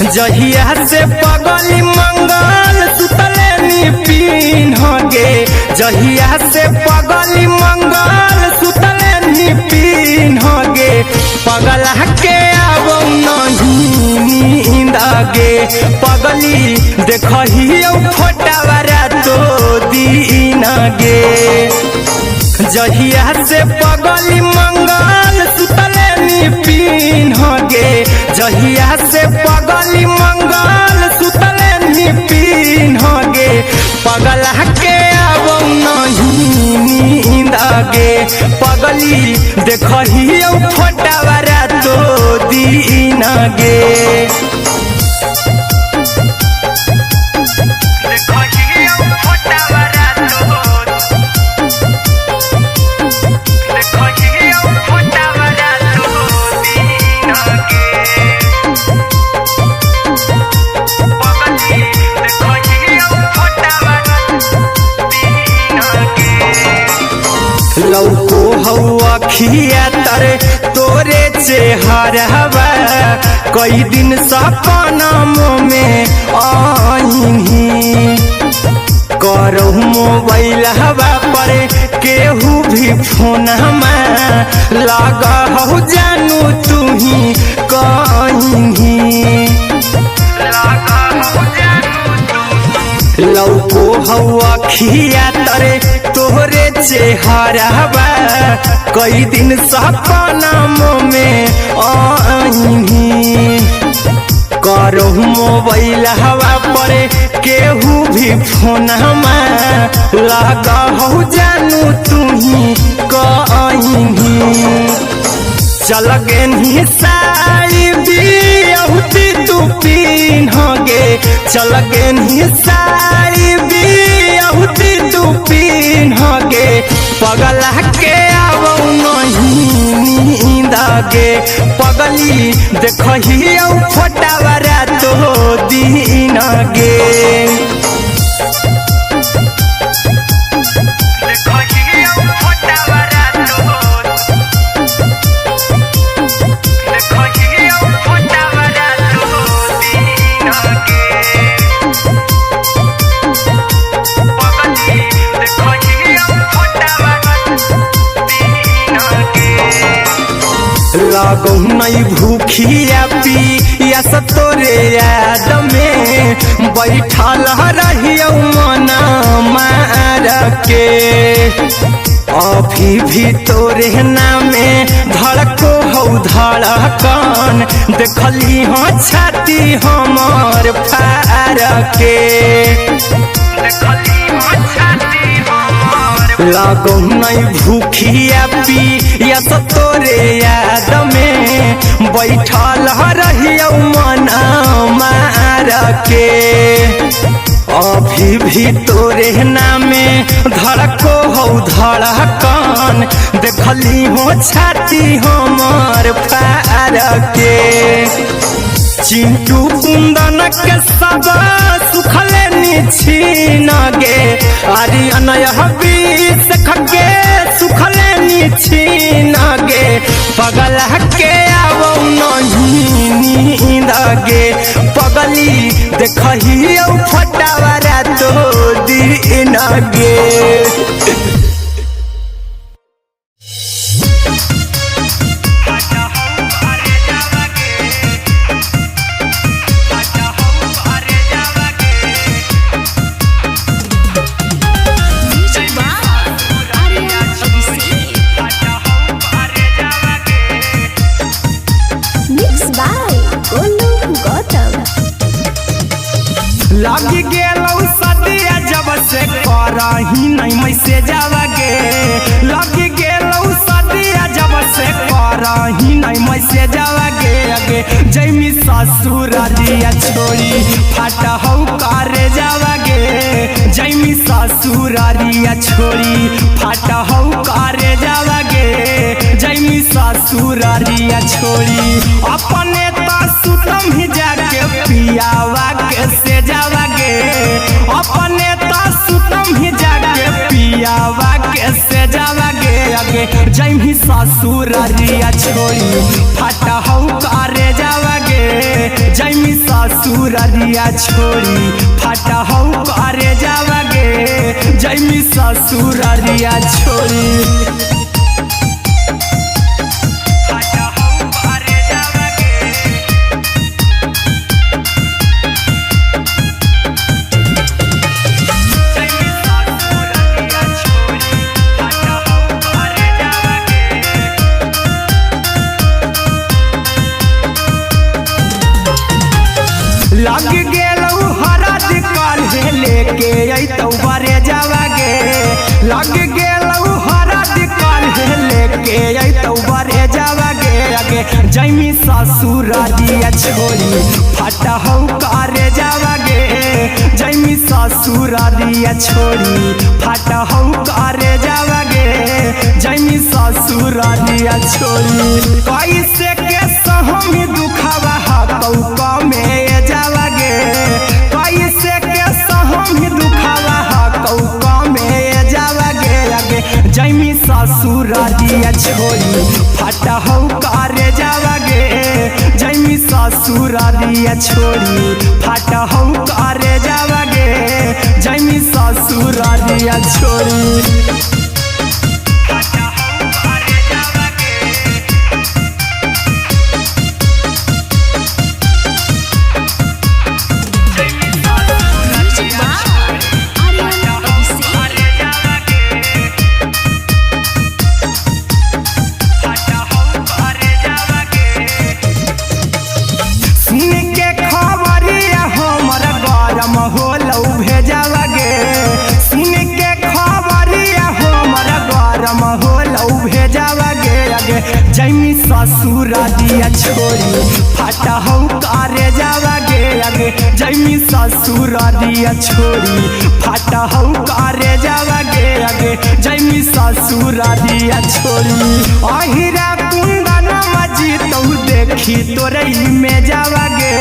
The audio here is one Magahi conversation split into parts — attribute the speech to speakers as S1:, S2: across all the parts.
S1: जहिया से पगली मंगल सुतले नी पीन गे, जहिया से पगली मंगल सुतले नी पीन गे, पगला के आबो नहीं नींद गे, पगली देखहियो फोटावा रातो दिन गे। जहिया से पगली मंगल सुतले नी पीन गे, जहिया से पगली मंगल सुतले नी पीन गे, पगला के आबो नहीं नींद गे, पगली देखहियो फोटावा रातो दिन गे। लौको हौ अखिया तरे तोरे चेहरवा, कई दिन सपना में आईही, करहु मोबाइल हवा पर केहू भी फोन लगा हौ जानू तुही कहीं। लौको हौ अखिया तरे तोहरे चेहरवा, कई दिन सपना में आईही, करहु मोबाइल हवा पर केहू भी फोन लगा हौ जानू तुही कहीं। चल गेन्ही साड़ी बियाहुती तू पीन गे, चल गेन्ही साड़ी बियाहुती तू पीन गे, पगला के आबो नहीं नींद गे, पगली देखहियो फोटावा रातो दिन गे। लगौ नहीं भूखिया पिया तोरे याद में, बैठल रहियो मन मार के, अभी भी तोरे नामे धड़को हौ धड़कन, देखली हो छाती हमर फार के। लगौ नहीं भूखिया पिया तोरे याद में, बैठल रहियो मन मार के, अभी भी तोरे नामे धड़को हौ धड़कन, देखली हो छाती हमर फार के। चिंटू कुंदन के सब सुखले निछीन गे, आरी अनय बीस खगे सुखले निछीन गे, पगला के आबो नहीं नींद गे, पगली देखहियो फोटावा रातो दिन गे। लग गेलौ सदिया जब से करही नहीं मैसेज गे, लग गेलौ सदिया जब से करही नहीं मैसेज गे, अगे जैमी ससुररिया छोड़ी फाट हौ करे जावा गे, जैमी ससुररिया छोड़ी फाट हौ करे जावा गे, जैमी ससुररिया छोड़ी अपने त सुतम ही जाके पियावा के से जावा गे, अपने त सुतम ही जाके पियावा के से जावा गे, अगे जैमी ससुररिया छोड़ी फाट हौ करे जावा गे, गे जैमी ससुररिया छोड़ी फाटा हौ करे जावा गे जैमी ससुररिया छोड़ी फाटा हौ करे जावा गे। जैमी ससुररिया छोड़ी फाटा हौ करे जावा गे। लग गेलौ हरद काल्हे लेके अइतौ बरे जावा गे लग गेलौ हरद काल्हे लेके अइतौ बरे जावा गे अगे जैमी ससुररिया छोड़ी फाटा हौ करे जावा गे जैमी ससुररिया छोड़ी फाटा हौ करे जावा गे जैमी ससुररिया छोड़ी कैसे के सहमी दुखावा हकौ कमे जावा गे कैसे के सहमी दुखावा हकौ कमे जावा गे अगे जैमी ससुररिया छोड़ी फाटा हौ करे जावा गे जैमी ससुररिया छोड़ी फाटा हौ करे जावा गे जैमी ससुररिया छोड़ी फाटा हौ करे जावा गे।
S2: Music by Aryan Abhishek.
S1: सुन के खबरिया हमर गरम होलौ भेजावा गे सुन के खबरिया हमर गरम होलौ भेजावा गे अगे जैमी ससुररिया छोड़ी फाटा हौ करे जावा गे अगे जैमी ससुररिया छोड़ी फाटा हौ करे जावा गे अगे जैमी ससुररिया छोड़ी अहिरा कुंदन मजीतौ देखी तोरई में जावा गे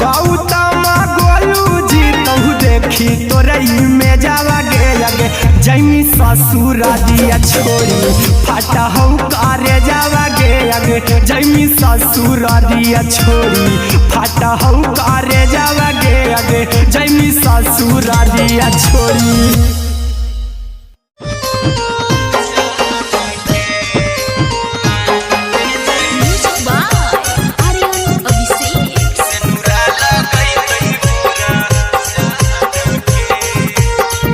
S1: गौतम गोलू जीतौ देखी तोरई में जावा गे अगे जैमी ससुररिया छोड़ी फाटा हौ करे जावा गे अगे जैमी ससुररिया छोड़ी फाटा हौ करे जावा गे अगे जैमी ससुररिया छोड़ी।
S2: Music by Aryan Abhishek.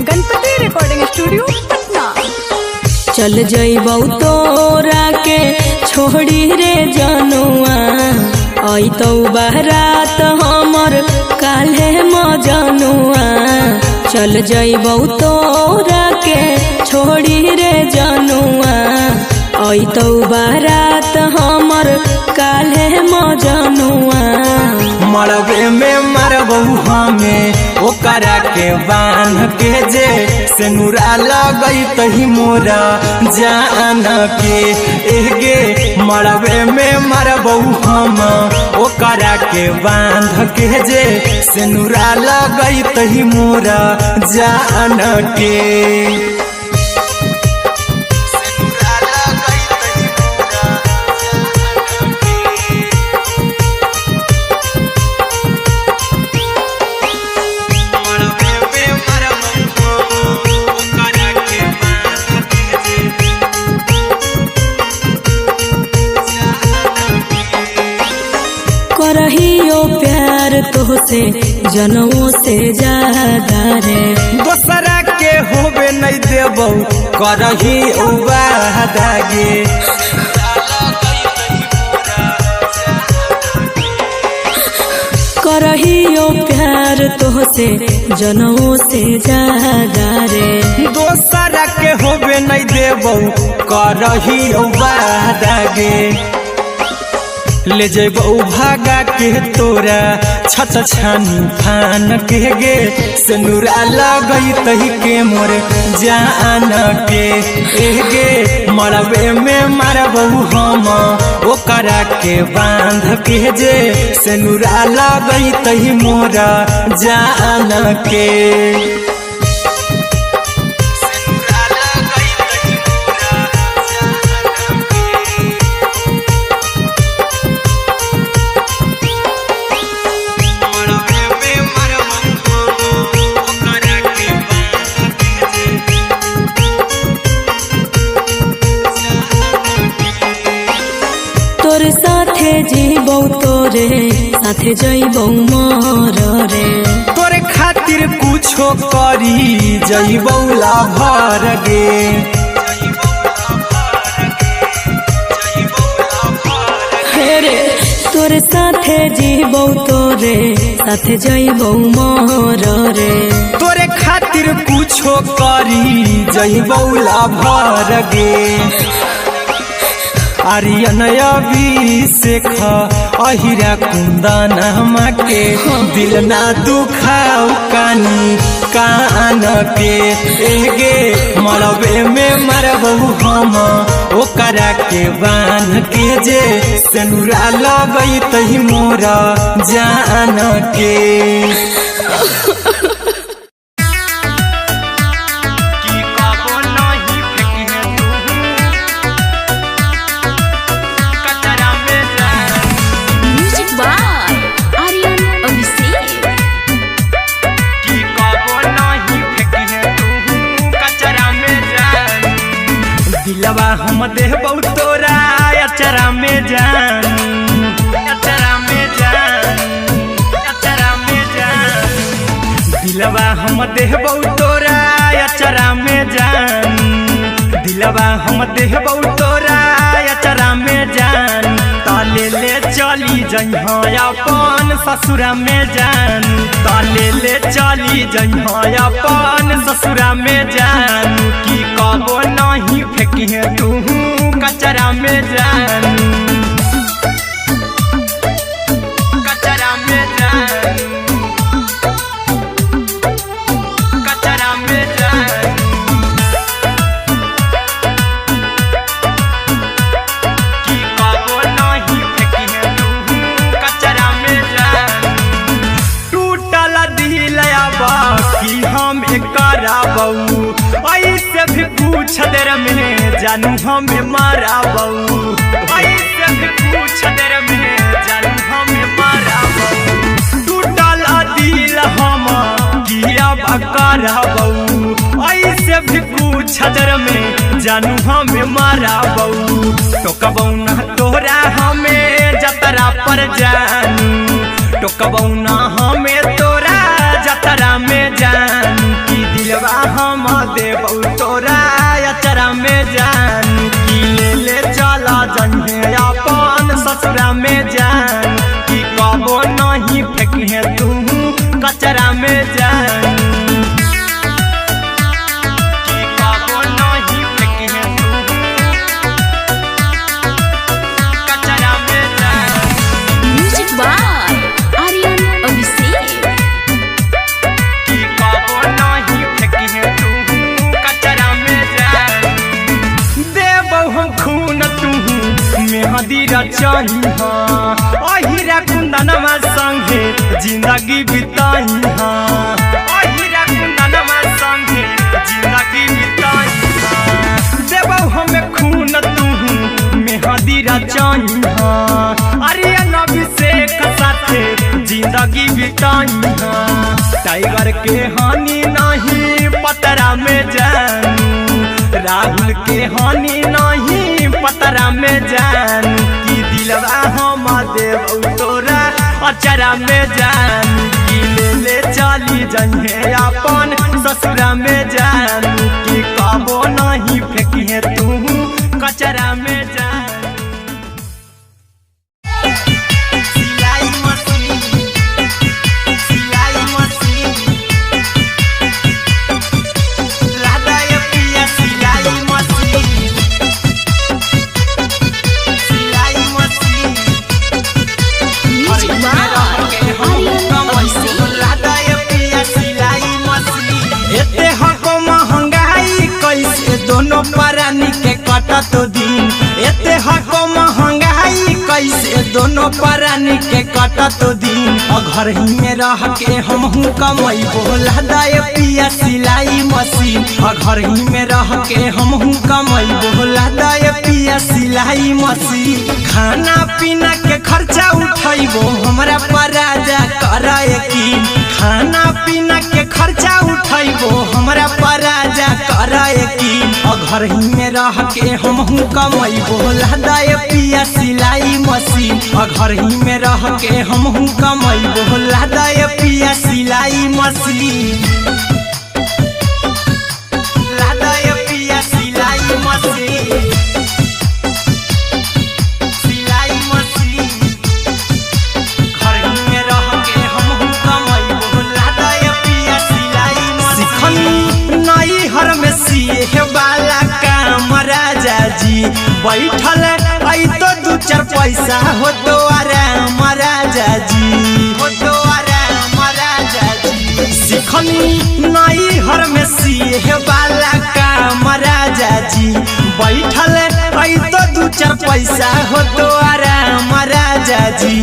S3: Ganpati recording studio Patna.
S4: चल जइबौ तोरा के छोड़ी रे जनुआ अइतौ बारात हमर काल्हे मजनुआ चल जइबौ तोरा के छोड़ी रे जनुआ अइतौ बारात हमर काल्हे मजनुआ।
S1: मरबे में मरबौ हमें ओकरा के बांध के जे सेनुरा लगई तही मोरा जान के एगे मरबे में मरबौ हम ओकरा के बांध के जे सेनुरा लगई तही मोरा जान के। सेनुरा लगई तही मोरा जान के।
S4: करहियो प्यार तोहसे जनमो से ज्यादा रे
S1: दोसरा के होबे नहीं देबौ करही वादा गे।
S4: करहियो प्यार तोहसे जनमो से ज्यादा रे
S1: दोसरा के होबे नहीं देबौ करही वादा गे। ले जेबौ भागा के तोरा छत छानी फान के गे सेनुरा लगई तही के मोर जान के एगे मरबे में मारबौ हम ओकरा के बांध के जे सेनुरा लगई तही मोरा जान के। सेनुरा लगई तही मोरा जान के।
S4: तोर साथे जीबौ तोरे साथे जइबौ मर रे।
S1: तोरे खातिर कुछो करी जइबौ लाभर गे।
S4: हे रे तोरे साथे जीबौ तोरे साथे जइबौ मर रे।
S1: तोरे खातिर कुछो करी जइबौ लाभर गे। आर्यन अभिषेक अहिरा कुंदन के दिल ना दुखाऊ कानी कान के। एगे मरबे में मरबू हम ओकरा के बांध के जे सेनुरा लगई तही मोरा जान के। की कबो नहीं फेंके तू कचरा में जान।
S2: म्यूजिक बाय आर्यन अभिषेक।
S1: की कबो नहीं फेंके तू कचरा में जान। दिलवा हम देबौ तोरा अचरा में जान, अचरा में जान, अचरा में जान। दिलवा हम देबौ तोरा अचरा में जान। दिलवा हम देबौ तोरा अचरा में जान। ताले ले चली जइहा अपन ससुरा में जान। ताले ले चली जइहा अपन ससुरा में जान। की कबो नहीं फेंकिहे तू कचरा में जान, कचरा में जान, कचरा में जान। की कबो नहीं फेंकिहे तू कचरा में जान। टूटल दिल अब की हम कराबऊ, ऐसे भी पूछ देर में जानू हमें माराबऊ। ऐसे भी पूछ देर में जानू हमें माराबऊ। टूटल दिल हम की अब कराबऊ, ऐसे भी पूछ देर में जानू हमें माराबऊ। टोकबऊ ना तोरा हमें जतरा पर जानू, टोकबऊ ना हमें तोरा जतरा में जान। की दिलवा हम देबौ तोरा अचरा में जान। की ले ले चला जइहे अपन ससुरा में जान। की कबो नहीं फेंकिहे तू कचरा में जान। की कबो नहीं फेंकिहे तू कचरा में जान।
S2: म्यूजिक बाय आर्यन अभिषेक।
S1: की कबो नहीं फेंकिहे तू कचरा में जान। देबौ हम खून तू मेहंदी रचहिहा, अहिरा कुंदनमा संगे जिंदगी बिताइहा। अहिरा कुंदनमा संगे जिंदगी बिताइहा। देबौ हम खून तू मेहंदी रचहिहा, आर्यन अभिषेक साथे जिंदगी बिताइहा। टाइगर के हानि नहीं पतरा में जानू, राहुल के हानि नहीं पतरा में जानू। की दिलवा हम देबौ तोरा अचरा में जानू। की ले ले चली जइहे अपन ससुरा में जानू। की कबो नहीं फेंकिहे तू कचरा में जान। सिलाई मशीन, सिलाई मशीन, लादा ये पिया सिलाई मशीन, सिलाई मशीन।
S2: म्यूजिक बाय आर्यन अभिषेक।
S1: लादा ये पिया सिलाई मशीन। एते हको महंगाई कैसे दोनों प्राणी के कटत दिन। एते हको महंगाई कैसे दोनों प्राणी के कटत दिन। घर ही में रह के हमहू कमैबो लादा ये पिया सिलाई मशीन। घर ही में रह के हमहू कमैबो लादा ये पिया सिलाई मशीन। खाना पीना के खर्चा उठैबो हमरा पर राजा कर यकीन। खाना पीना के खर्चा उठैबो हमरा पर राजा कर की घर ही में रह के हमहू कमैबो लादाए पिया सिलाई मशीन। घर ही में रह के हमहू कमैबो लादाए पिया सिलाई मशीन। लादाए पिया सिलाई मशीन, सिलाई मशीन। घर ही में रह के हमहू कमैबो लादाए पिया सिलाई मशीन। सिखनी नई हर में सीहे वाला काम राजा जी, बैठल आई तो दू चार पैसा हो तो आराम राजा जी, हो तो आराम राजा जी। सिखनी नई हर में सीहे वाला काम राजा जी, बैठल आई तो दू चार पैसा हो तो आराम राजा जी।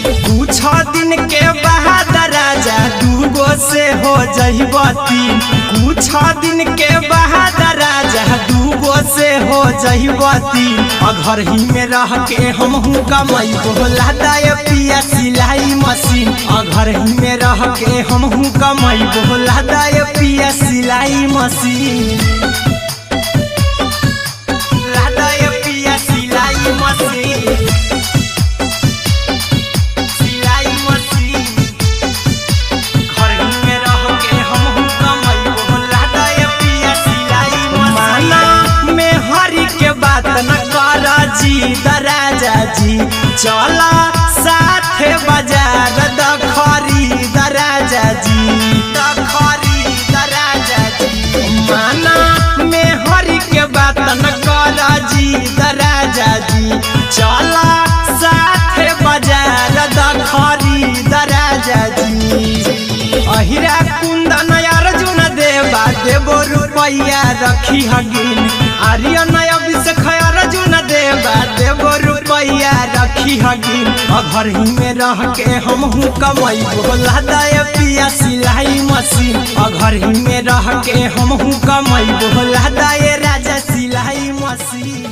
S1: कुछ दिन के बाद राजा दूगो से हो जइबती, कुछ दिन के बाद राजा दूगो से हो जइबती। घर ही में रह के हमहू कमैबो लादाए पिया सिलाई मशीन। घर ही में रह के हमहू कमैबो लादाए पिया सिलाई मशीन। लादाए पिया सिलाई मशीन, सिलाई मशीन। घर ही में रह के हमहू कमैबो लादाए पिया सिलाई मशीन। माना में हरि के बात न कर जी राजा जी, चला साथे बाजार दखरी राजा जी, दखरी राजा जी। माना में हरि के बात न कर जी राजा जी, चला साथे बाजार दखरी राजा जी। अहिरा कुंदन अर्जुन देवा देवो रुपैया रखी हगिन, आर्यन अभिषेक अर्जुन देवा देवो रुपैया रखी हगिन। घर ही में रह के हमहू कमैबो लादाए पिया सिलाई मशीन। घर ही में रह के हमहू कमैबो लादाए राजा सिलाई मशीन।